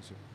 Monsieur.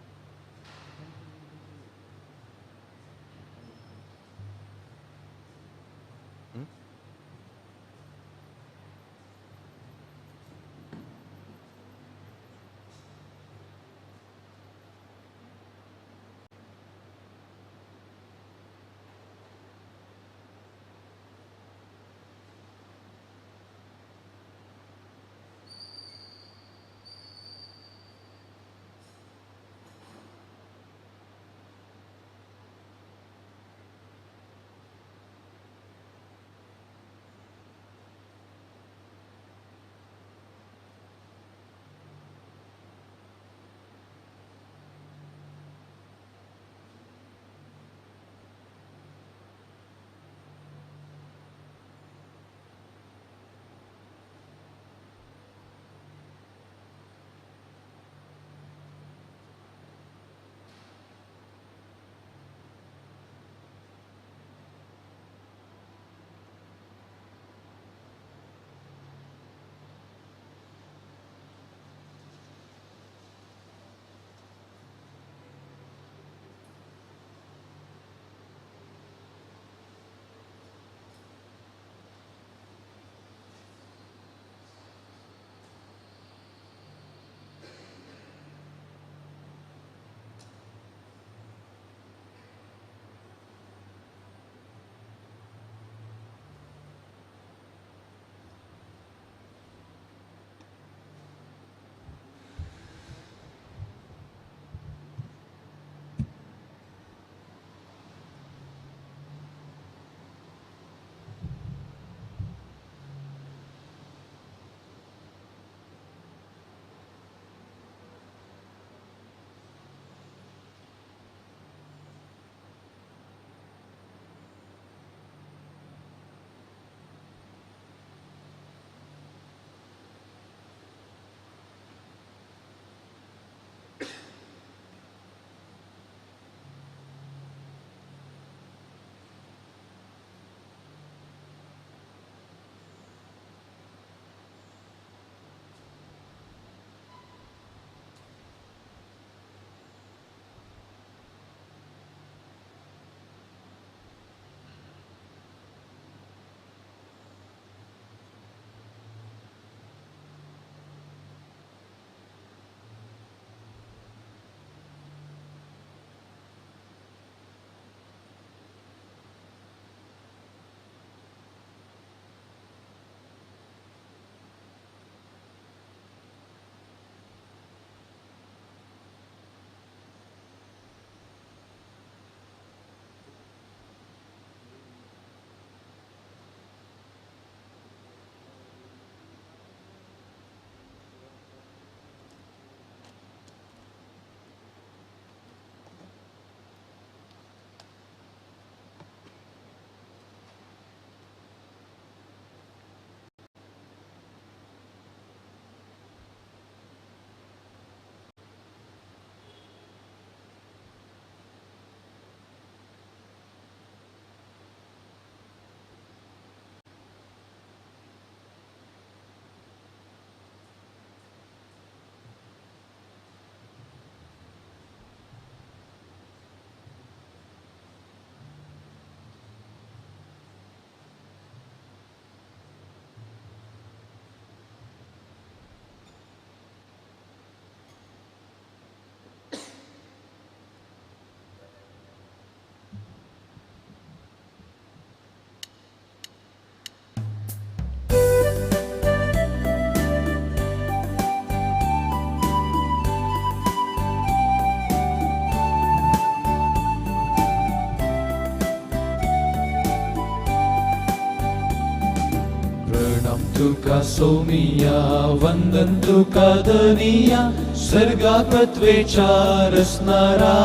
तुका सोमिया वंदन तुका धनिया स्वर्गा पृथ्वेच्या रसणारा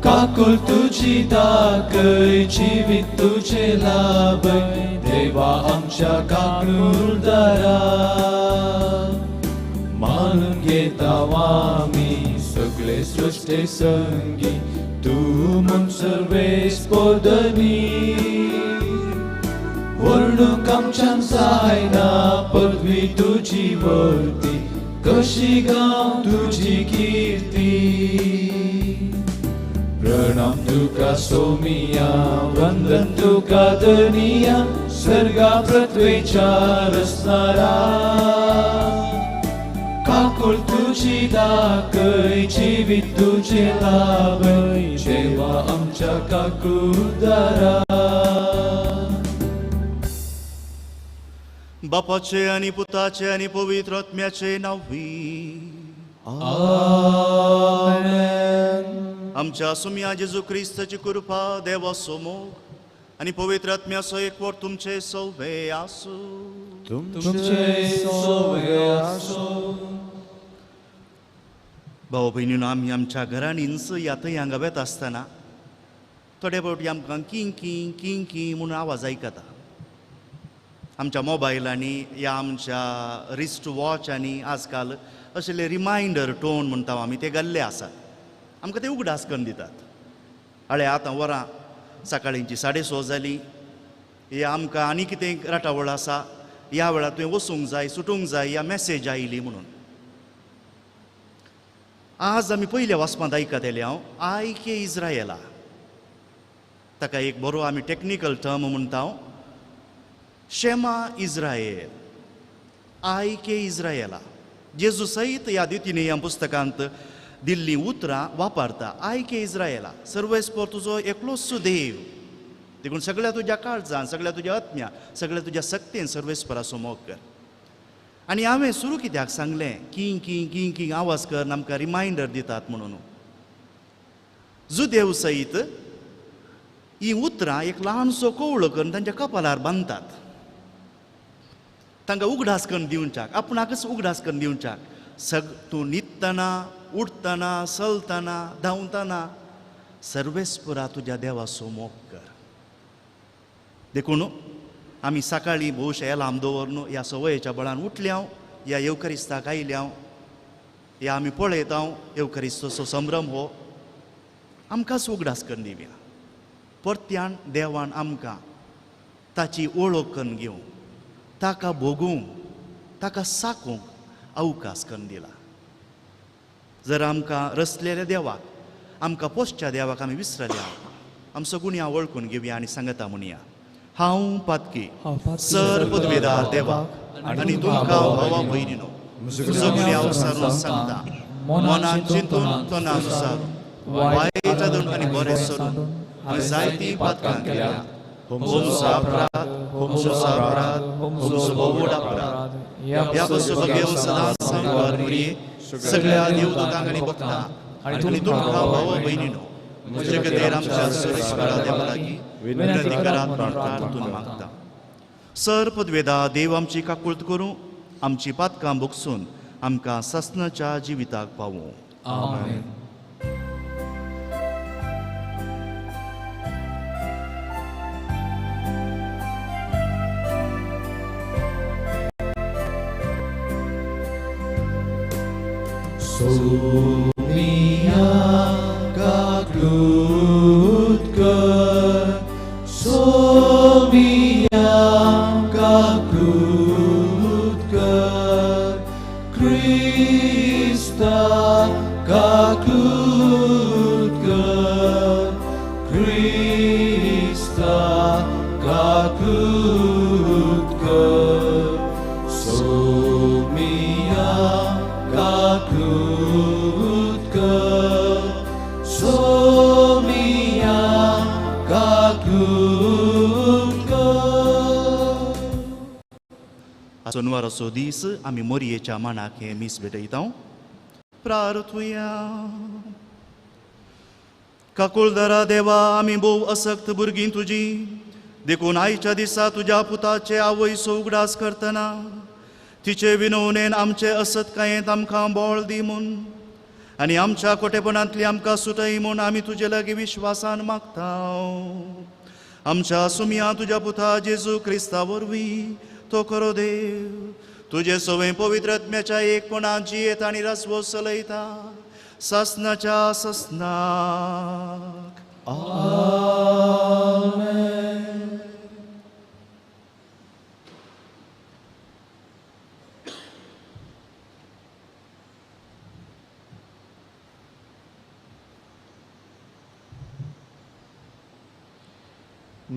काकुल तुझी दाखय जिवीत तुझे लाभय देवा आमच्या काकुलदारा मानून घेता आमी सगळे सृष्टे संगी तूं म्हूण सर्वेस्पोदनी वर्णूक आमच्यान जायना पदवी तुजी वर्ती कशी गांव तुजी कीर्ती. प्रणाम तुका सोमिया, वंदन तुका धनिया, सर्गा पृथ्वेच्या रचणारा. काकूळ तुजी दाखय, जिवीत तुजें लाभय, देवा आमच्या काकुळदारा. बापाचे आनी पुताचे आनी पवित्र आत्म्याचे नांवी. आमेन. आमच्या सुमया जेजू क्रिस्ताची कृपा, देवाचो मोग आनी पवित्र आत्म्याचो एकवट तुमचे सवे आसूं. तुमचे सवे आसूं. भाव भयणीनो, आमी आमच्या घरांनीच या थंय हांगा वेता आसतना थोडे फावटी आमकां किंग किंग किंग किंग म्हणून आवाज आयकता. आमच्या मोबायलांनी या आमच्या रिस्ट वॉचांनी आजकाल असले रिमायंडर टोन म्हणटा आमी ते घाल्ले आसात. आमकां ते उगडास करून दितात. हळे आतां वरां सकाळींची 6:30 जालीं, या आमकां आनी कितें राटावळ आसा, ह्या वेळार तुवें वचूंक जाय, सुटूंक जाय, या मॅसेज आयली म्हणून. आज आमी पयल्या वाचपांत आयकतले हांव आयके इज्रायला. ताका एक बरो आमी टॅक्निकल टर्म म्हणटा, शेमा इज्रायल, आयके इज्रायला. जेजू सहित ह्या द्वितीय पुस्तकांत दिल्लीं उतरां वापरता. आयके इज्रायला, सर्वेस्पर तुजो एकलोच देव, देखून सगळ्या तुज्या काळजान, सगळ्या तुज्या आत्म्या, सगळ्या तुज्या सक्तेन सर्वेस्पराचो मोग कर. आनी हांवें सुरू कित्याक सांगलें किंग किंग किंग किंग आवाज कर, आमकां रिमायंडर दितात म्हणून. जुदेव सहित ही उतरां एक ल्हानसो कवळो करून तांच्या कपालार बांदतात, तांकां उगडास करून दिवच्याक, आपणाकच उगडास करून दिवच्याक. तूं न्हिदतना, उठतना, चलतना, धांवतना सर्वेस्परा तुज्या देवाचो मोग कर. देखून आमी सकाळीं भोवशा एलार्म दवरून ह्या संवयेच्या बळान उठल्या, ह्या येवकरिस्ताक आयल्या, ह्या आमी पळयता येवकरिस्ताचो संभ्रम हो आमकांच उगडास करून दिवया. परत्यान देवान आमकां ताची वळख करून घेवंक, ताका भोगूंक, ताका साकूंक अवकाश करून दिला. जर आमकां रचलेल्या देवाक, आमकां पोसच्या देवाक आमी विसरल्या, आमचो गुण्या वळखून घेवया आनी सांगता म्हणया, हांव पातकी सर पदवेदार देवाक आनी तुमकां भावा भयणीनो म्हजो गुन्यांव सारून सांगता, मनान चिंतून तनान सारून वायट आनी बरें सरून हांवें जायतीं पातकां केल्यात. होमसो अपराध, होमसो अपराध, होमसो भोव अपराध. ह्या पासून घेवन सदांच सांगवार मुरये सगळ्या देवदूतांक आनी भक्तांक आनी तुमकां भावा भयणीनो म्हजे खातीर आमच्या सर्वेस्परा देवा लागीं विनंती करात म्हूण प्रार्थून मागता. सर पदवेदा देव आमची काकुळट करूं, आमची पातकां भोगसून आमकां सासणाच्या जिविताक पावूं. आमेन. सोमिया काकलूत कर, सोमिया काकलूत कर, क्रिस्ता काकलूत कर, क्रिस्ता काकलूत कर, सोमिया काकलूत कर, सोमिया काकलूत कर. सोनवाराचो दीस आमी मोरयेच्या मानाक हें मीस भेटयता. प्रार्थुया. काकुळदारा देवा, आमी भोव असक्त भुरगीं तुजी, देखून आयच्या दिसा तुज्या पुताचे आवयचो उगडास करतना तिचे विनवणेन आमचे असत्कायेंत आमकां बळ दी म्हूण आनी आमच्या कोटेपणांतली आमकां सुटय म्हूण आमी तुजे लागीं विश्वासान मागता. आमच्या सुमया तुज्या पुता जेजू क्रिस्ता वरवीं तो खरो देव तुजे सवय पवित्र आत्म्याच्या एकपणान जियेत आनी रासवो चलयता सासनाच्या सासनाक. आमेन.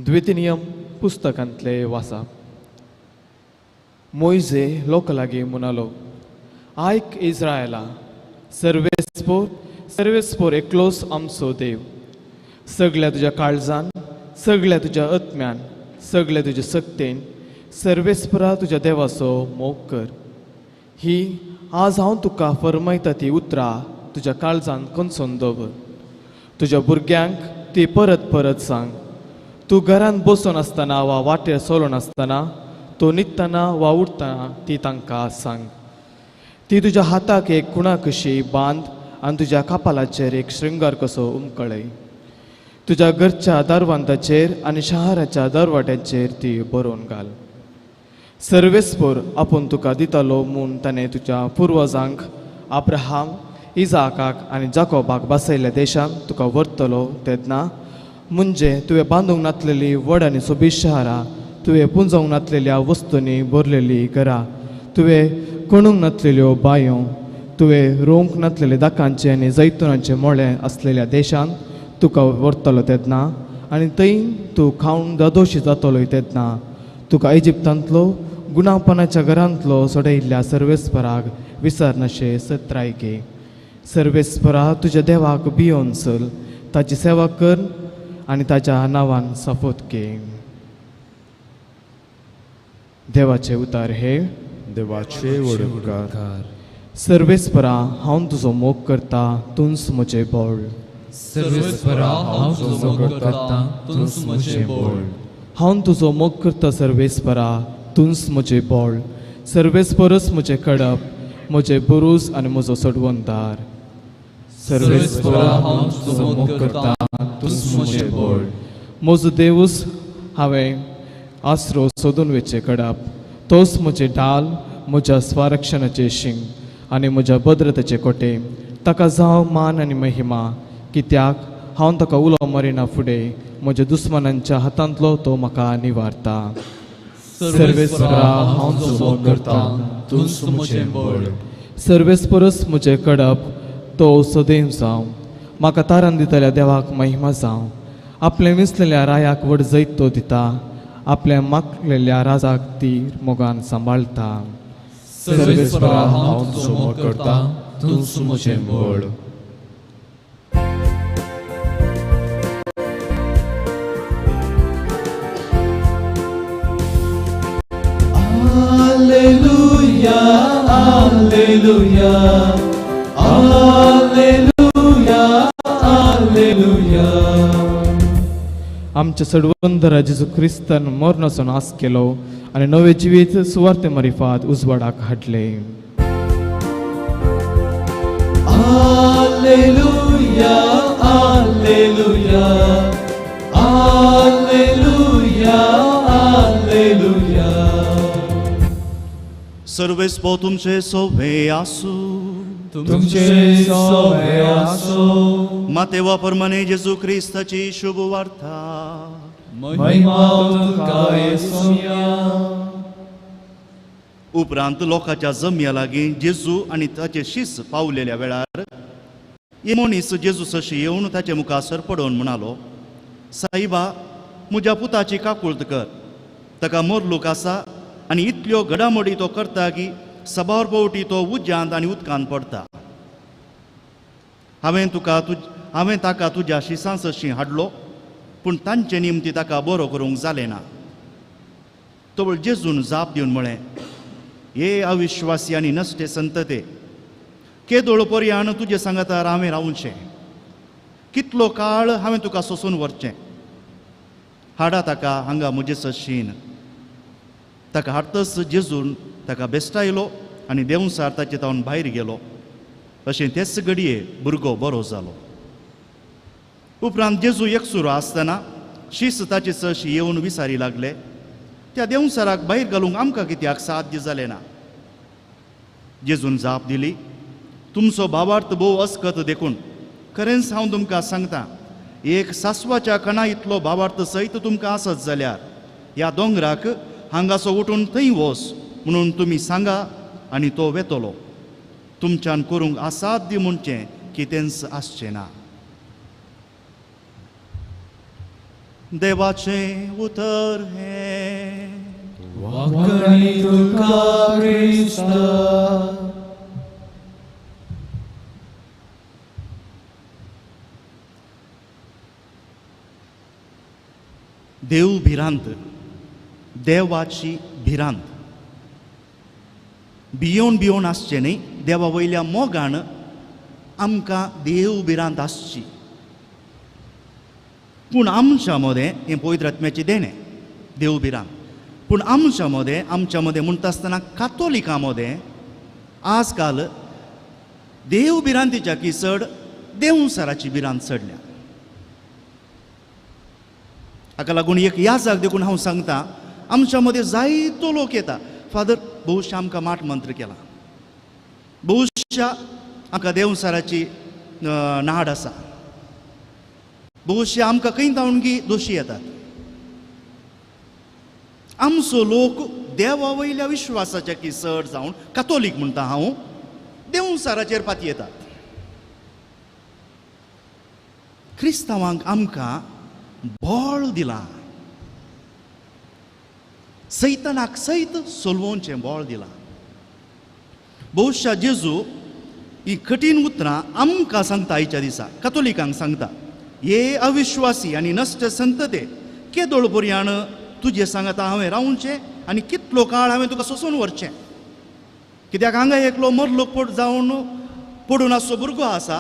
द्वितीनियम पुस्तकांतले वासा. मोयजे लोक लागीं म्हणालो, आयक इस्रायला, सर्वेस्पोर सर्वेस्पोर एकलोच आमचो देव. सगळ्या तुज्या काळजान, सगळ्या तुज्या आत्म्यान, सगळ्या तुज्या सक्तेन सर्वेस्परा तुज्या देवाचो मोग कर. ही आज हांव तुका फरमायता ती उतरां तुज्या काळजान कोनसोन दवर. तुज्या भुरग्यांक ती परत परत सांग. तूं घरांत बसून आसतना वा वाटेर चलोन आसतना, तूं न्हिदतना वा उठतना ती तांकां सांग. ती तुज्या हाताक एक खुणा कशी बांद आनी तुज्या कपालाचेर एक शृंगार कसो उमकळय. तुज्या घरच्या दरवांताचेर आनी शहराच्या दरवाट्यांचेर ती बरोवन घाल. सर्वेस्पोर आपूण तुका दितालो म्हूण ताणें तुज्या पुर्वजांक अब्राहम, इजाकाक आनी जाकोबाक बसयल्ल्या देशांत तुका व्हरतलो तेन्ना, म्हणजे तुवें बांदूंक नातलेली व्हड आनी सोबीत शहरां, तुवें पुंजोवंक नातलेल्या वस्तूंनी भरलेली घरां, तुवें खणूंक नातलेल्यो बांयो, तुवें रोवंक नातलेले दाकांचे आनी जैतुनाचे मोळे आसलेल्या देशांत तुका व्हरतलो तेन्ना, आनी थंय तूं खावन दादोशी जातलोय तेन्ना, तुका इजिप्तांतलो गुणापणाच्या घरांतलो सोडयल्ल्या सर्वेस्पराक विसरनाशे सत्राय घे. सर्वेस्परा तुज्या देवाक भियोन चल, ताची सेवा कर आनी ताच्या नांवान सपोत घे. देवाचे उतार हे. देवाचे वडकार. सर्वेस्परा हांव तुजो मोग करता, तूंच म्हजें बळ. सर्वेस्परा हांव तुजो मोग करता, तूंच म्हजें बळ. हांव तुजो मोग करता सर्वेस्परा, तूंच म्हजें बळ. सर्वेस्परच म्हजें कडप, म्हजें बुरूज आनी म्हजो सोडवणदार. सर्वेस्परा हांव तुजो मोग करता, तूंच म्हजें बळ. म्हजो देवूच हांवें आसरो सोदून वेचें कडप, तोच म्हजें ढाल, म्हज्या स्वरक्षणाचें शिंग आनी म्हज्या भद्रतेचें कोटे. ताका जावं मान आनी महिमा, कित्याक हांव ताका उलो मारिना फुडें म्हज्या दुस्मानांच्या हातांतलो तो म्हाका निवारता. सर्वेस्परा हांव तुजो मोग करता, तूंच म्हजें बळ. सर्वेस्परच म्हजें कडप, तो सदैव जावं. म्हाका तारण दितल्या देवाक महिमा जावं. आपलें विसलेल्या रायाक व्हड जैत तो दिता, आपल्या मागलेल्या राजाक ती मोगान सांबाळटा. सर्वेस्परा हांव तुजो मोग करता, तूंच म्हजें बळ. Alleluia, alleluia, alleluia, alleluia. आमच्या सडवंदरा जेजू क्रिस्तान मरणाचो नाश केलो आनी नवें जिवीत सुवार्ते मारिफात उजवाडाक हाडलें. Alleluia, alleluia, alleluia, alleluia. सर्वेस्पो तुमचे सोवे आसूं. तुमचे सोवे आसूं. मातेवा परमाने जेजू क्रिस्ताची शुभ वार्ता. महिमा तुका येसुया. उपरांत लोकांच्या जमया लागीं जेजू आनी ताचे शीस पावलेल्या वेळार एक मनीस जेजू सशी येवन ताचे मुखार सरपडोवन म्हणालो, साईबा, म्हज्या पुताची काकुळत कर. ताका मोरलूक आसा आनी इतल्यो घडामोडी तो करता की सबार पवटी तो उज्यांत आनी उदकांत पडटा. हांवें ताका तुज्या शिसां सशी हाडलो, पूण तांचे निमती ताका बरो करूंक जालें ना. तवळ जेजून जाप दिवन म्हळें, हे अविश्वासी आनी नश्टे संतते, केदोळ पर्यान तुजे सांगातार हांवें रावचें? कितलो काळ हांवें तुका सोसून व्हरचें? हाडा ताका हांगा म्हजे सशीन. ताका हाडतच जेजून ताका बेस्टायलो आनी देंवसार ताचे तावन भायर गेलो. अशें तेच घडये भुरगो बरो जालो. उपरांत जेजू एकसुरो आसतना शीस ताचे सशी येवन विसारी लागले, त्या देंवसाराक भायर घालूंक आमकां कित्याक साध्य जालें ना? जेजून जाप दिली, तुमचो भावार्थ भोव अस्कत देखून खरेंच हांव तुमकां सांगता, एक सासवाच्या कणा इतलो भावार्थ सयत तुमकां आसत जाल्यार ह्या दोंगराक हांगासो उठून थंय वच म्हणून तुमी सांगा आनी तो वेतलो. तुमच्यान करूंक असाध्य म्हणचें कितेंच आसचें ना. देवाचें उतर हें. वाकणी तुका क्रिस्ता. देव भिरांत, देवाची भिरांत भियोन भियोन आसचें न्ही. देवा वयल्या मोगान आमकां देव भिरांत आसची. पूण आमच्या मदें हें पवित्र आत्म्याचें देणें देव भिरांत. पूण आमच्या मदें म्हणटा आसतना कातोलिकां मदें आजकाल देव भिरांतीच्या की चड देवसाराची भिरांत चडल्या. हाका लागून एक याजाक देखून हांव सांगता, आमच्या मदें जायतो लोक येता, फादर बहुशा आमकां माट मंत्र केला, बहुशा आमकां देवसाराची नाड आसा, बहुशा आमकां खंय तावणगी दोशी येतात. आमचो लोक देवा वयल्या विश्वासाच्या की चड जावन कातोलीक म्हणटा हांव, देवसाराचेर पाती येतात. क्रिस्तांवांक आमकां बळ दिलां, सैतानाक सैत सोलवोवचें बळ दिलां. बहुशा जेजू ही कठीण उतरां आमकां सांगता आयच्या दिसा, कातोलिकांक सांगता, हे अविश्वासी आनी नश्ट संतते, केदोळ पर्यान तुजे सांगता हांवें रावचें आनी कितलो काळ हांवें तुका सोंसून व्हरचें. कित्याक हांगा एकलो मरलो पड जावन पडून आसचो भुरगो आसा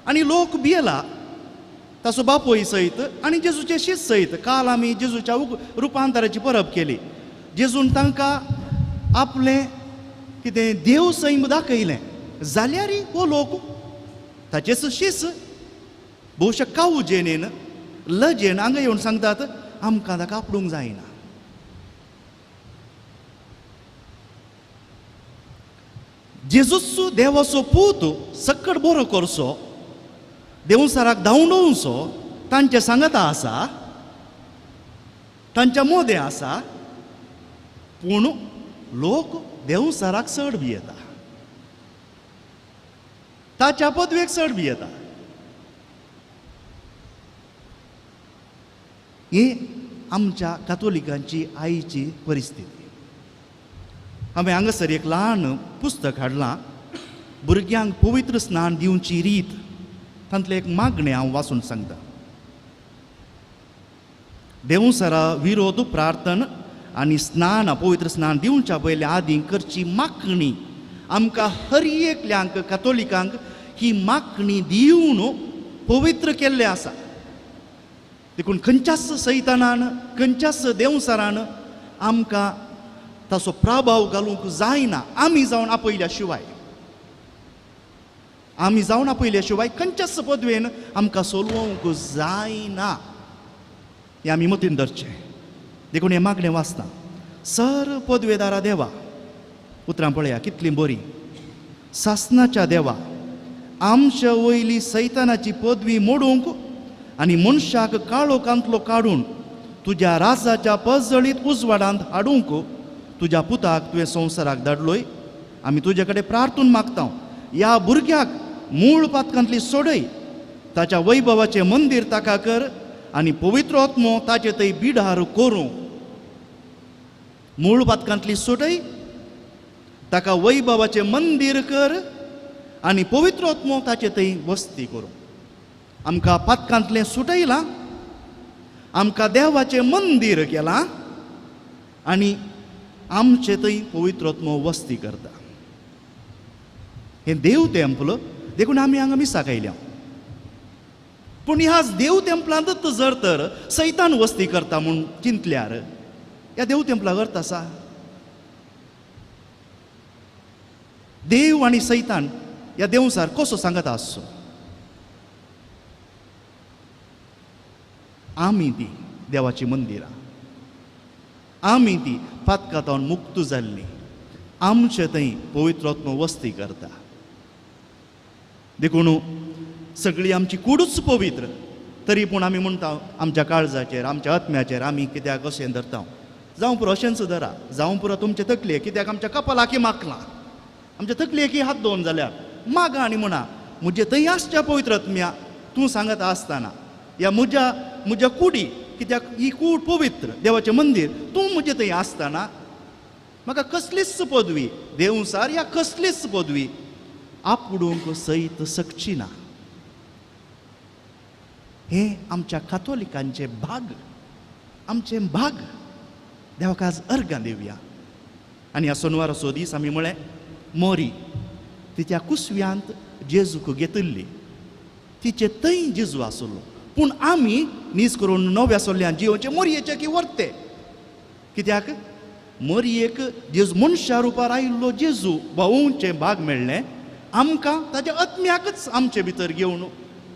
आनी लोक भियेला ताचो बापूय सयत आनी जेजूचे शीत सयत. काल आमी जेजूच्या रुपांतराची परब केली. जेजून तांकां आपलें कितें देव सैम दाखयलें जाल्यार हो लोक ताचेच शीस बहुशा कावजेनेन लजेन हांगा येवन सांगतात आमकां ताका आपडूंक जायना. जेजूच देवाचो पूत सकट बरो करचो, देवसाराक धांवडोवचो तांचे सांगता आसा, तांच्या मोदें आसा. पूण लोक देवसाराक चड भियेता, ताच्या पदवेक चड भियेता. ही आमच्या कातोलिकांची आईची परिस्थिती. हांवें हांगासर एक ल्हान पुस्तक हाडलां, भुरग्यांक पवित्र स्नान दिवची रीत. तांतलें एक मागणें हांव वाचून सांगता. देवसारा विरोध प्रार्थना आनी स्नान पवित्र स्नान दिवच्या पयले आदीं करची मागणी. आमकां हर एकल्यांक कातोलिकांक ही मागणी दिवन पवित्र केल्लें आसा. देखून खंयच्याच सैतानान खंयच्याच देवसारान आमकां ताचो प्रभाव घालूंक जायना. आमी जावन आपयल्या शिवाय, आमी जावन आपयल्या शिवाय खंयच्याच पदवेन आमकां सोलवंक जायना. हें आमी मतीन धरचें. देखून हें मागणें वाचता. सर पदवेदारा देवा, उतरां पळया कितलीं बरीं. सासनाच्या देवा, आमच्या वयली सैतानाची पदवी मोडूंक आनी मनशाक काळोखांतलो काडून तुज्या राजाच्या पजळीत उजवाडांत हाडूंक तुज्या पुताक तुवें संवसाराक धाडलोय. आमी तुजे कडेन प्रार्थून मागता, ह्या भुरग्याक मूळ पातकांतली सोडय, ताच्या वैभवाचें मंदीर ताका कर आनी पवित्र आत्मो ताचे थंय बिडार करूं. मूळ पातकांतली सोडय, ताका वैभवाचें मंदीर कर आनी पवित्र आत्मो ताचे थंय वस्ती करूं. आमकां पातकांतलें सुटयलां, आमकां देवाचें मंदीर केलां आनी आमचे थंय पवित्र आत्मो वस्ती करता. हें देव तेंपल देखून आमी हांगा मिसाक आयल्या. पूण ह्या देव तेंपलांतच जर तर सैतान वस्ती करता म्हूण चिंतल्यार ह्या देव तेंपलाक अर्थ आसा? देव आनी सैतान ह्या देवसार कसो सांगता आसचो? आमी ती देवाची मंदिरां, आमी ती पातकांतल्यान मुक्त जाल्ली, आमचे थंय पवित्र आत्मो वस्ती करता. देखून सगळी आमची कुडूच पवित्र, तरी पूण आमी म्हणटा आमच्या काळजाचेर आमच्या आत्म्याचेर आमी कित्याक अशें धरता. जावं पुरो अशेंच धरा, जावं पुरो तुमचे तकले, कित्याक आमच्या कपालाकी मागलां, आमच्या तकलेकी हात दोन जाल्यार मागा आनी म्हणा म्हजे थंय आसच्या पवित्र आत्म्या तूं सांगता आसतना ह्या म्हज्या म्हज्या कुडी कित्याक ही कूड पवित्र देवाचें मंदीर, तूं म्हजें थंय आसतना म्हाका कसलीच पदवी देवसार ह्या कसलीच पदवी आपुडूंक सयत सकची ना. हें आमच्या कातोलिकांचें भाग, आमचें भाग. देवाक आज अर्गां दिवया. आनी ह्या सोनवाराचो दीस आमी म्हळें मोरी तिच्या कुसव्यांत जेजूक घेतिल्ली, तिचे थंय जेजू आसलो. पूण आमी नीज करून नव्या सोल्ल्यान जियोचे मोरयेचे की व्हरते, कित्याक मोरयेक जेजू मनशा रुपार आयिल्लो जेजू भावोवचें भाग मेळ्ळें आमकां, ताच्या आत्म्याकच आमचे भितर घेवन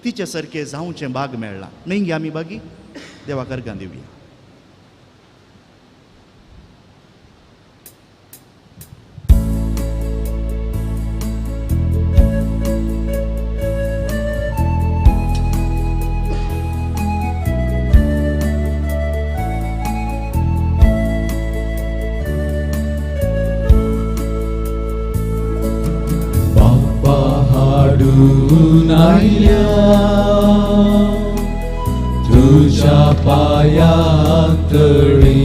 तिचे सारकें जावचें भाग मेळ्ळां. न्हय गे आमी बागी? देवाक अर्गां दिवया. तुझ्या पाया तळी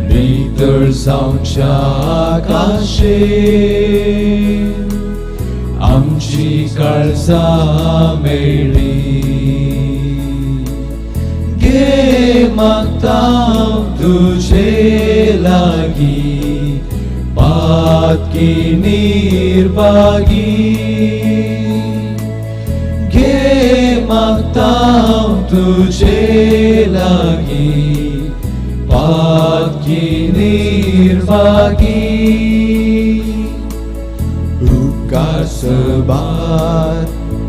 नितळ जावच्या काशे आमची काळजां मेळ्ळी. गे मागता तुझे लागीं पातकी निर्भागी, घे मागता तुझे लागीं पातकी निर्भागी. उपकार सबार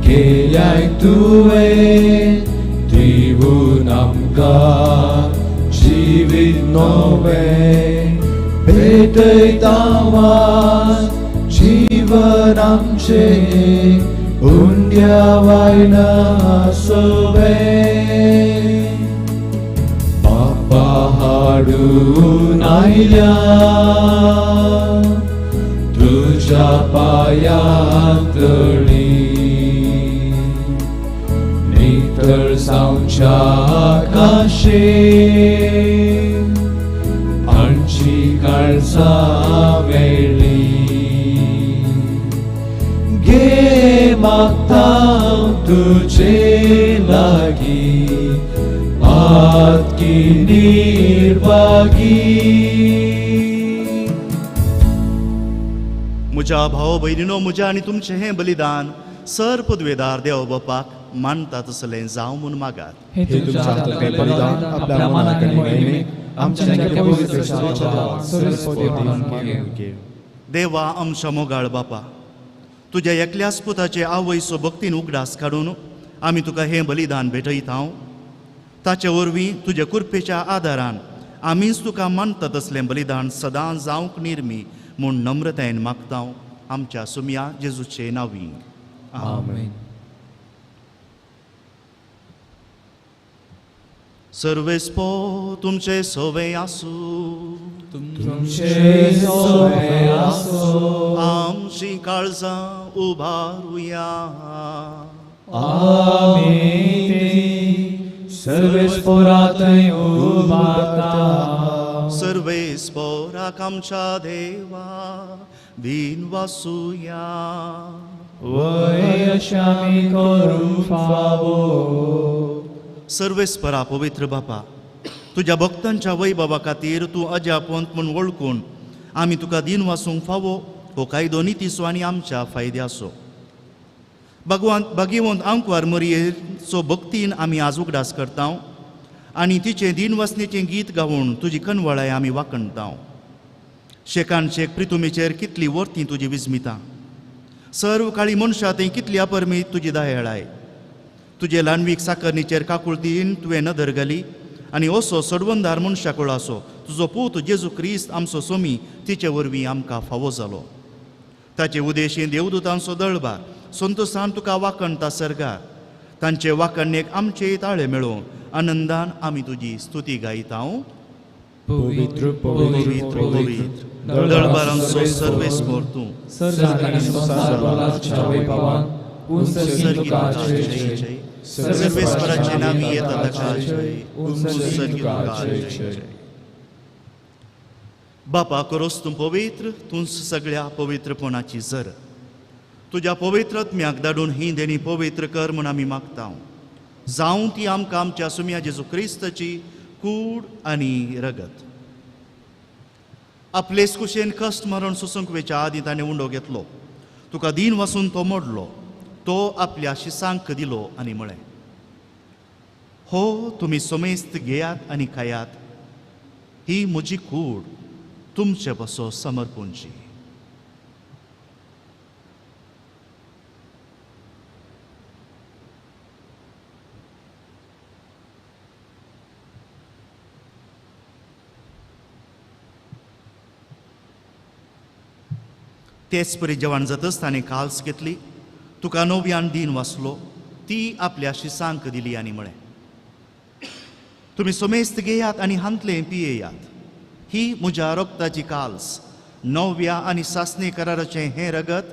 केल्याय तुवें दिवून आमकां जिवीत नवें, भेटयता वास जीवन आमचें उंड्या वायना सवें. बापा हाडून आयल्या तुझ्या पाया तळी नितळ जावच्या काशे आमची काळजां मेळ्ळी. घे मागता तुझे लागीं पातकी निर्भागी. म्हज्या भाव भयणीनो, म्हज्या आनी तुमचें हें बलिदान सर पदवेदार देव बापाक मानता तसलें जावं म्हूण मागात. हे तुमच्या हातांतलें बलिदान आपल्या मनाक आनी महिमेक आमच्या पवित्र मागून घे. देवा आमच्या मोगाळ बापा, तुज्या एकल्याच पुताचे आवयचो भक्तीन उगडास काडून आमी तुका हें बलिदान भेटयता. ताचे वरवीं तुज्या कृपेच्या आदारान आमीच तुका मानता तसलें बलिदान सदां जावंक निर्मी म्हूण नम्रतायेन मागता आमच्या सुमया जेजूचे नांवी. आमेन. सर्वेस्पो तुमचे सवे आसूं, तुमचे सवे आसूं. आमची काळजां उबारुया. आमी सर्वेस्पोरांतय उबारता. सर्वेस्पोराक आमच्या देवा दीन वासुया. वय अशें आमी करूंक फावो. सर्वेस्परा पवित्र बापा, तुज्या भक्तांच्या वैभवा खातीर तूं अजापवंत म्हूण वळखून आमी तुका दीन वासूंक फावो हो कायदो नितीचो आनी आमच्या फायद्याचो. भगवान भाग्यवंत आंकवार मरयेचो भक्तीन आमी आज उगडास करता आनी तिचें दिनवासनेचें गीत गावन तुजी कनवळाय आमी वाखणता. शेकान शेक प्रितुमीचेर कितली वर्ती तुजी विस्मिता, सर्व काळी मनशां थंय कितली अपरमीत तुजी दयाळाय. तुजे ल्हानवीक साकरणीचेर काकुळतीन तुवें नदर घाली आनी असो सडवंदार मनशा कुळाचो तुजो पूत जेजू क्रिस्त आमचो सोमी तिचे वरवीं आमकां फावो जालो. ताचे उदेशी देवदूतांचो दळबार संतोसान तुका वाखणता सर्गार, तांचे वाखणणेक आमचे ताळे मेळोवन आनंदान आमी तुजी स्तुती गायता. पवित्र पवित्र पवित्र दळबारांचो सर्वेस्पोर तूं, सर्वेस्पराचे नांवी येता ताका जय, उंच तुका जय। बापा करोस तूं पवित्र, तूंच सगळ्या पवित्रपणाची जर। तुज्या पवित्र आत्म्याक धाडून ही देणी पवित्र कर म्हूण आमी मागता। जावं ती आमकां आमच्या सुम्या जेजू क्रिस्ताची कूड आनी रगत। आपलेच कुशेन कश्ट मरण सोसूंक वेच्या आदीं ताणें उंडो घेतलो, तुका दीन वासून तो मोडलो, तो आपल्या शिसांक दिलो आनी म्हळें, हो तुमी समेस्त घेयात आनी खायात, ही म्हजी कूड तुमचे बसो समर्पूंची। तेच परी जेवण जातच ताणें काल्स घेतली, तुका नव्यान दीन वाचलो, ती आपल्या शिसांक दिली आनी म्हळें, तुमी समेस्त घेयात आनी हांतलें पियेयात, ही म्हज्या रक्ताची काल्स, नव्या आनी सासणे कराराचें हें रगत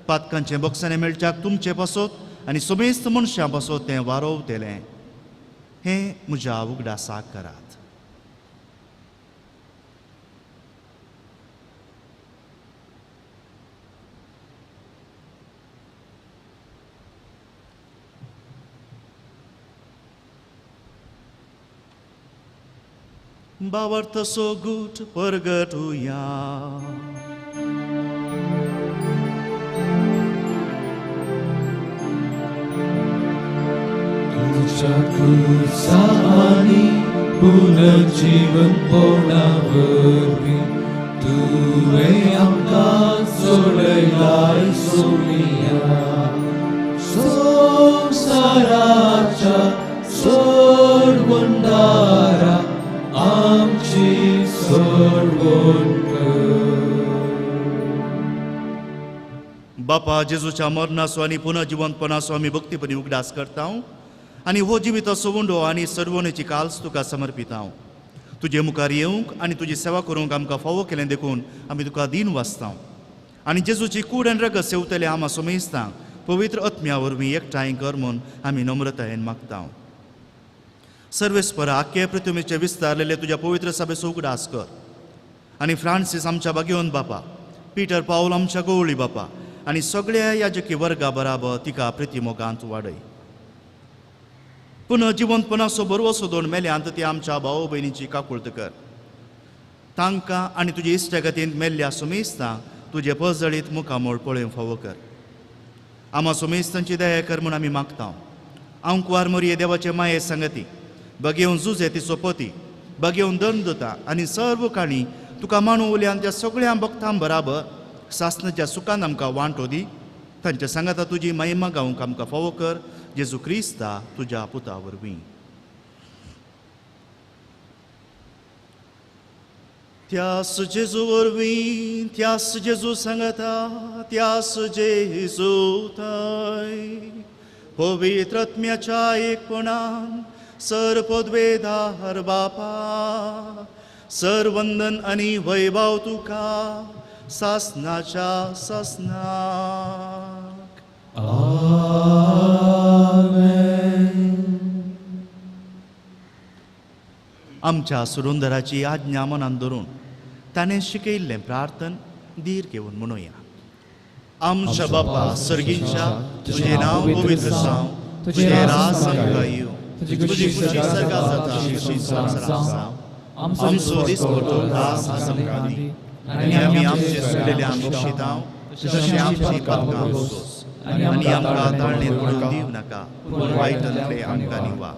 पातकांचें बक्षाणें मेळच्याक तुमचे पासत आनी समेस्त मनशां पासत तें वारोवतलें, हें म्हज्या उगडासाक करात। बावर्त सोगूट परगटुया। तुझ्या क्रुसा आनी पुनर्जीवनपणा वरवीं तुवें आमकां सोडयलाय सोनिया, संवसाराच्या सोडवणदारा आमची सोडवण कर। बापा जेजूच्या मरणाचो आनी पुनर्जिवंतपणाचो आमी भक्तीपणी उगडास करता आनी हो जिविताचो उंडो आनी सर्वणेची काल्स तुका समर्पिता। तुजे मुखार येवंक आनी तुजी सेवा करूंक आमकां फावो केलें देखून आमी तुका दीन वाचता आनी जेजूची कूड आनी रगत सेवतले आमा सोमेस्तांक पवित्र आत्म्या वरवीं एकठांय कर म्हूण आमी नम्रतायेन मागता। सर्वेस्परा आख्खे पृथ्वीचे विस्तारलेले तुज्या पवित्र सभेचो उगडास कर आनी फ्रांसीस आमच्या बागेवन बापा, पीटर पावल आमच्या गोवळी बापा आनी सगळ्या याजकी वर्गा बराबर तिका प्रितीमोगांत वाडय। पुनः जिवंतपणाचो बरवसो दोन मेल्यांत ती आमच्या भाव भयणीची काकुळत कर, तांकां आनी तुजे इश्टागतींत मेल्ल्या सुमेस्तांक तुजे पजळीत मुखामोळ पळोवंक फावो कर। आमा सुमेस्तांची दया कर म्हूण आमी मागता। आंकवार मोरये देवाचे माये संगती बगेवन जुजे तिचो पती बगेवन दंड दिता आनी सर्व काणी तुका मानू उल्यान त्या सगळ्या भक्तां बराबर सासनाच्या सुखान आमकां वांटो दी, तांच्या सांगाता तुजी महिमा गावंक आमकां फावो कर, जेजू क्रिस्ता तुज्या पुता वरवीं। त्यास जेजू वरवीं, त्यास जेजू सांगाता, त्यास जेजू थंय पवित्र आत्म्याच्या एकपणान सर पदवेदार बापा, सर वंदन आनी वैभव तुका सासनाच्या सासनाक। आमेन। आमच्या सुरुंदराची आज्ञा मनान धरून ताणें शिकयिल्लें प्रार्थन धीर घेवन म्हणुया। आमच्या बापा सर्गींच्या, तुजें नांव पवित्र जावं, तुजें राज आमकां येवं, तुजी खुशी सर्गात जाता तशी संवसारांत जावं। आमचो दिसपट्टो घास आज आमकां दी आनी आमी आमचे चुकलेल्यांक बक्षिता तशें आमची पातकां सोस आनी आमकां ताळणेंत पडूंक दिवं नाका, पूण वायटांतले आमकां निवार।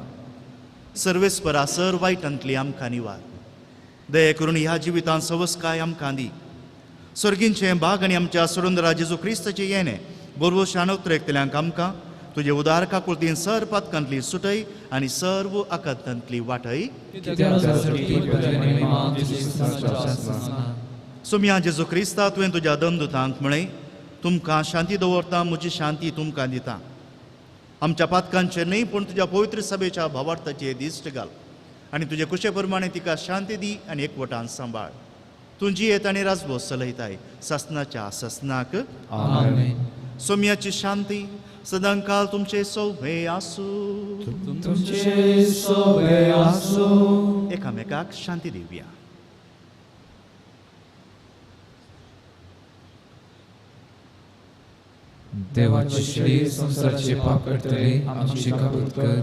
सर्वेस्परा सर वायटांतली आमकां निवार। दया करून ह्या जिवितांत सवसकाय आमकां दी। सर्गींचें भाग आनी आमच्या सुरुंदरा जेजू क्रिस्ताचें येणें बरोवशान उतरेकतल्यांक आमकां तुजे उदार काकुळतीन सर पातकांतली सुटय आनी सर्व आकांतांतली वाटय। सोम्या जेजू क्रिस्ता, तुवें तुज्या दंदुतांक म्हळें, तुमकां शांती दवरता, म्हजी शांती तुमकां दिता। आमच्या पातकांचेर न्हय पूण तुज्या पवित्र सभेच्या भावार्थाचेर दिश्ट घाल आनी तुजे कुशे प्रमाणे तिका शांती दी आनी एकवटान सांबाळ। तूं जियेत आनी राजवस चलयताय सासनाच्या सासनाक। आमेन। सोम्याची शांती सदांकाल तुमचे सोवे आसूं. तुमचे सोवे आसूं. एकामेकाक शांती दिवया. देवाचे शेळी संवसाराचे पाप करतले आमची काकूत कर.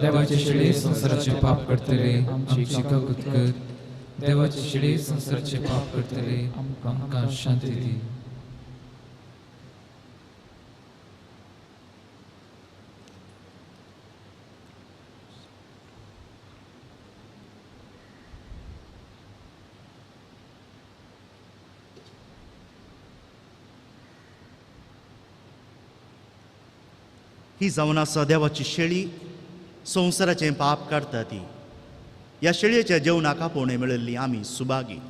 देवाचे शेळी संवसाराचे पाप करतले आमची काकूत कर. देवाचे शेळी संवसाराचे पाप करतले आमकां शांती दी. ही जावन आसा देवाची शेळी, संवसाराचें पाप काडटा ती. ह्या शेळयेच्या जेवणाक आपोवणें मेळिल्ली आमी सुभागी.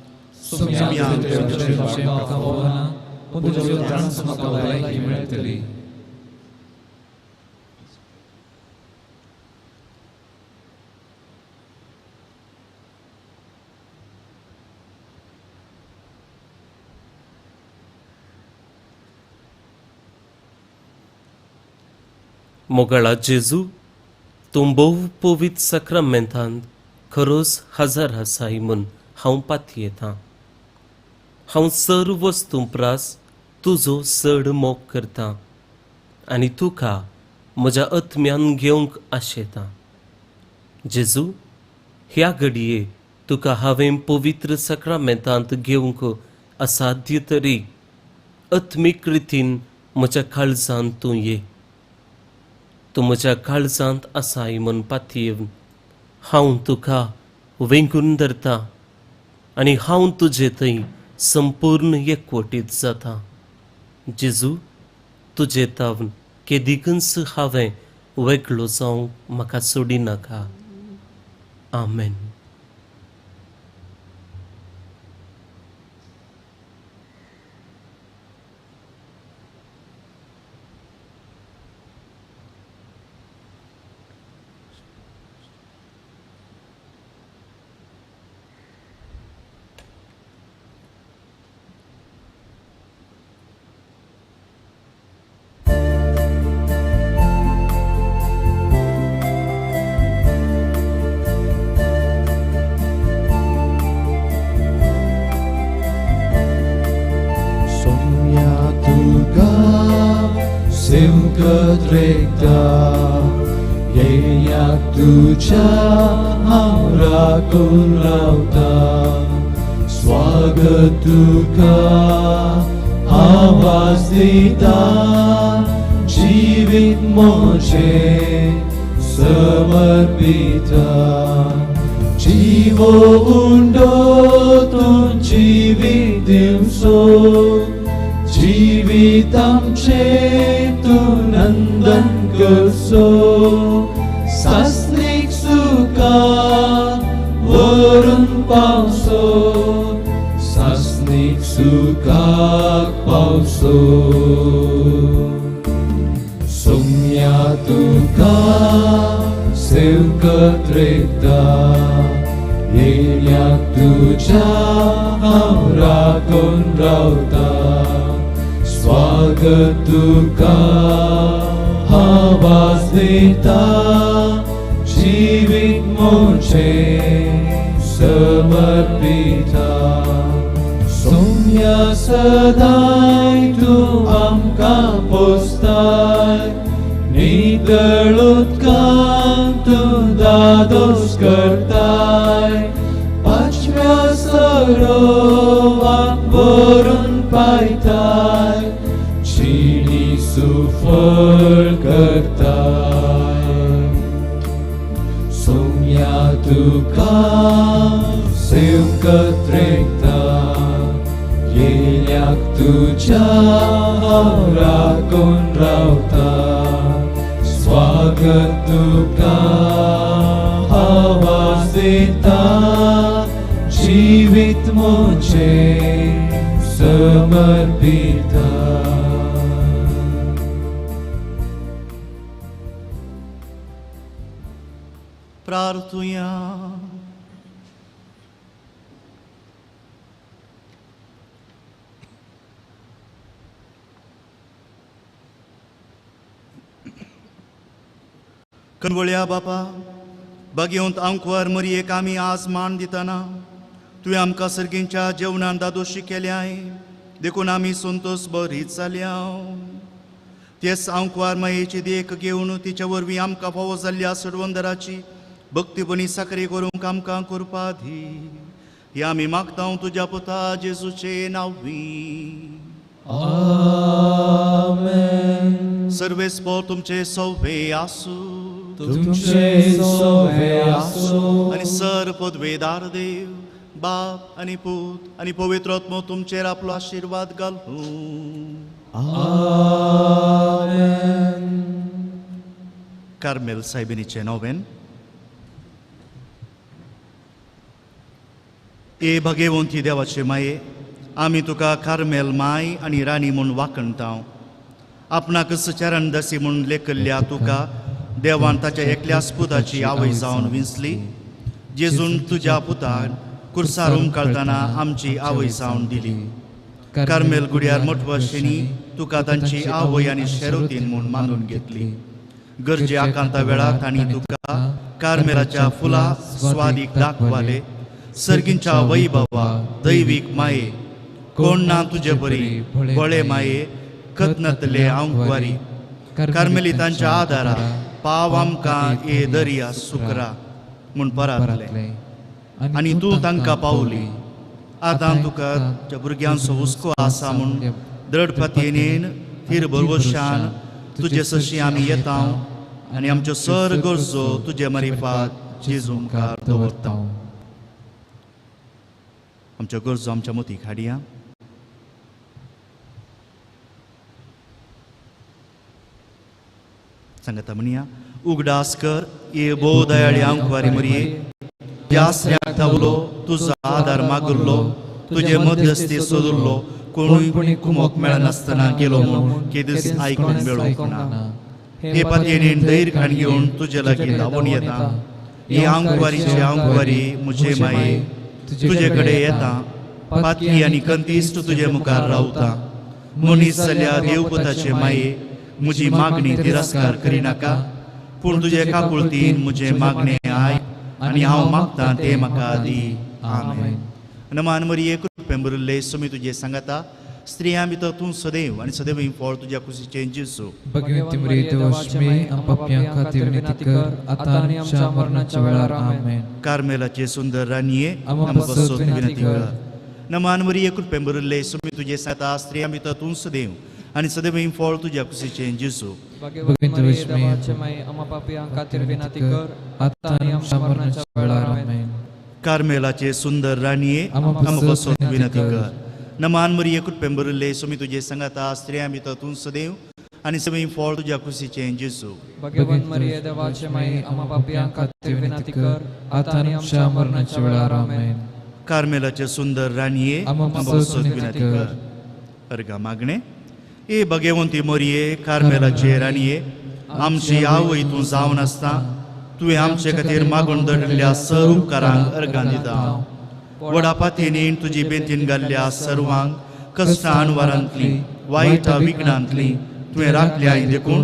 मोगाळा जेजू, तूं भोव पवित्र साक्रामेंतांत खरोच हजर आसाय म्हूण हांव पातयेतां. हांव सर्व वस्तूं प्रास तुजो चड मोग करतां आनी तुका म्हज्या आत्म्यान घेवंक आशेतां. जेजू, ह्या घडये तुका हांवें पवित्र साक्रामेंतांत घेवंक असाध्य तरी आत्मीक रितीन म्हज्या काळजांत तूं ये. तूं म्हज्या काळजांत आसाय म्हूण पातयेवन हांव तुका वेंगून धरता आनी हांव तुजे थंय संपूर्ण एकवटीत जाता. जेजू, तुजे तावन केदिकूच हांवें वेगळो जावंक म्हाका सोडिनाका. आमेन. स्वागत तुका आवाज दिता, जीवित मोजे समर्पिता. जीवो उंडो तूं जीवित दिवसो, जीवितामचे तूं नंदन करसो. सासनीक सुखा वरून पावसो, सासनीक सुखाक पावसो. सोम्या तुका सेवकत रेखता, येल्याक तुज्या हांव राखून रावता. स्वागत तुका आवाज दिता, जीवित मोजे समर्पिता. सोम्या सदाय तूं आमकां पोसताय, नितळ उदकान तूं दादोस करताय. पांचव्या सरोवाक व्हरून पायताय, जिणी सुफळ करताय. सोम्या तुका सेवकत रेखता, येल्याक तुज्या हांव राखून रावता. स्वागत तुका आवाज दिता, जीवित मोजे समर्पिता. प्रार्थुया. कनवळया बापा, बागेवंत आंकवार मरयेक आमी आज मान दितना तुवें आमकां सर्गींच्या जेवणान दादोशी केल्याय, देखून आमी संतोष बरीच जाल्या. तेच आंकवार मायेची देख घेवन तिच्या वरवीं आमकां फावो जाल्ल्या सडवंदराची भक्तीपणी साकरी करूंक आमकां करपा दी. हे आमी मागता तुज्या पुता जेजूचे नांवी. आमेन. सर्वेस्पोर तुमचे सौभे आसूं. तुमचे सौभे आसूं. आनी सर पदवेदार देव बाप आनी पूत आनी पवित्र आत्मो तुमचेर आपलो आशिर्वाद घालूं. आमेन. कार्मेल सायबिनीचें नोवेन. ए भगेवंती देवाचे माये, आमी तुका कार्मेल माय आनी राणी म्हूण वाखणता. आपणाकच चरणदासी म्हूण लेखल्ल्या तुका देवान ताच्या एकल्याच पुताची आवय जावन विंचली. जेजून तुज्या पुतान कुर्सार उमकाळतना आमची आवय जावन दिली. कार्मेल गुड्यार मठवाशिंनी तुका तांची आवय आनी शेरोतीन म्हूण मानून घेतली. गरजे आकांता वेळार तांणी तुका कार्मेलाच्या फुलां स्वादीक दाखवाले. सर्गींच्या वैभवा दैवीक माये, कोण ना तुजे बरी बळे माये, कथनतले आंकवारी. कार्मेलितांच्या आदारा पाव आमकां ए दर्या सुकरा म्हूण परातले आनी तूं तांकां पावली. आतां तुका भुरग्यांचो हुस्को आसा म्हूण द्रढ पातयेन थीर भरवशान तुजे सशी आमी येता आनी आमच्यो सर गरजो तुजे मारिफात जेजू मुखार दवरता. आमच्यो गरजो आमच्या मतीक हाडया. सांगता म्हणया, उगडास कर ये भोव दयाळी आंकवारी मरये, ज्या आसऱ्याक धांवलो तुजो आदार मागुल्लो, तुजे मध्यस्थी सोदुल्लो, कोणूय कुमोक मेळनासतना गेलो म्हूण केदीच आयकूंक मेळूंक ना. हे पातयेन धैर्य खाण घेवन तुजे लागीं धांवून येता. ही आंकवारीचे आंकवारी म्हजे माये, तुजे कडेन येता. पातकी आनी कंतीश्ट तुजे मुखार रावता. मनीस जाल्या देवपुताचे माये, म्हजी मागणी तिरस्कार करिनाका, पूण तुजे काकुळतीन म्हजें मागणें आयक आनी हांव मागतां तें म्हाका दी. आमेन. नमान मरिये, कृपेन भरिल्ले सुमी तुजे सांगाता. स्त्रियां भितर तूं सदैव आनी सदैव फळ तुज्या कुशीचें जेजू. भगवंती मरिये देवाची माय, आम पापयां खातीर विनंती कर, आतां आनी आमच्या मरणाच्या वेळार. आमेन. कार्मेलाचे सुंदर राणये, आमकां पासत विनंती कर. नमान मरिये, कृपेन भरिल्ले सुमी तुजे सांगाता. स्त्रियां भितर तूं सदैव आनी सदैव फळ तुज्या कुशीचें जेजू. भगवंती देवाची माय, आम पापयां खातीर विनंती कर, आतां आनी आमच्या मरणाच्या वेळार. आमेन. कार्मेलाचे सुंदर राणये, आमकां पासत विनंती कर. नमान मरिये, कृपेन भरिल्ले सुमी तुजे सांगाता. स्त्रियां भितर तूं सदैव आनी सदैव फळ तुज्या कुशीचें जेजू. भगवंत मरिये देवाचे माय, आम पापयां खातीर विनंती कर, आतां आनी आमच्या मरणाच्या वेळार. आमेन. कार्मेलाचे सुंदर राणये, आमकां पासत विनंती कर. अर्घा मागणें. ए भगवंती मरिये, कार्मेलाचे राणये, आमची आवय तूं जावन आसता. तुवें आमचे खातीर मागून दडिल्ल्या सर उपकारांक अर्घां दिता. व्हडा पातयेन तुजी बेंतीन घाल्ल्या सर्वांक कश्टां अणवारांतली वायटा विघ्नांतली तुवें राखल्याय, देखून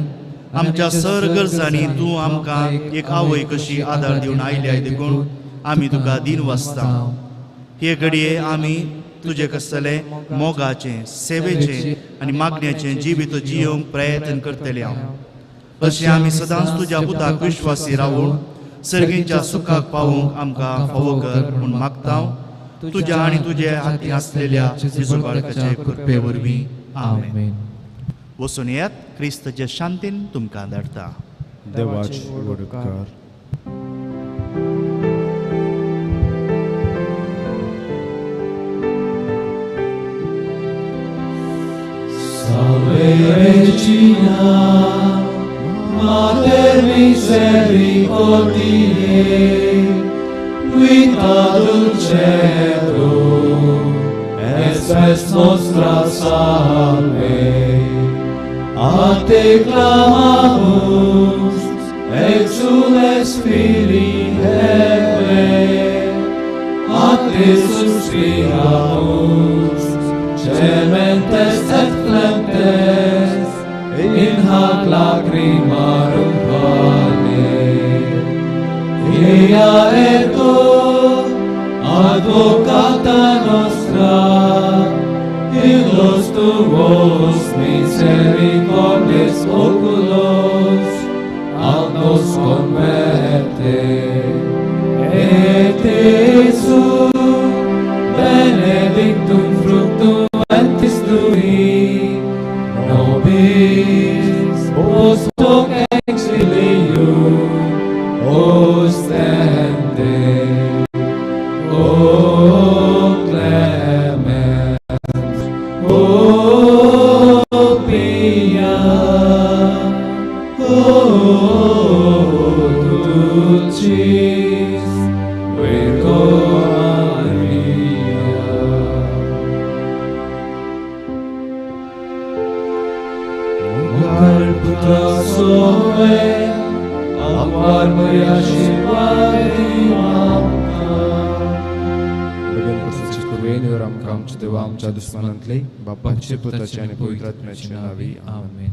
आमच्या सर गरजांनी तूं आमकां एक आवय कशी आदार दिवन आयल्याय, देखून आमी तुका दीन वाचता. हे घडये आमी तुजे कसलें मोगाचें, सेवेचें आनी मागण्याचें जिवीत जियोवंक प्रयत्न करतले हांव. अशें आमी सदांच तुज्या पुताक विश्वासी रावून सर्गींच्या सुखाक पावूंक आमकां फावो कर म्हूण मागता तुज्या आनी तुजे हाती आसलेल्या जेजू बाळकाचे कृपे वरवीं. आमेन. वचून येयात, क्रिस्ताचे शांतीन तुमकां धाडटा. देवाचे व्हड उपकार. Salve Regina, Mater misericordiae, vita dulcedo, et spes nostra salve. A te clamamus, exules filii Evae, a te suspiramus, gementes et flentes, in hac lacrimarum vale. Ea ergo advocata nostra, illos tuos misericordes oculos a nos converte. Et Jesu benedictum fructum ventris tui, nobis post hoc exilium ostende. O clemens, O pia, O dulcis Virgo Maria. मुखार पुत्रा सोवे आपार मर्या आशीर्वाद आमकां. बगेन प्रसाची कुरवेन आमकां आमच्या देवा आमच्या दुस्मानांतले, बापाचे, पुताचे आनी पवित्र आत्म्याचे नांवी, आमेन.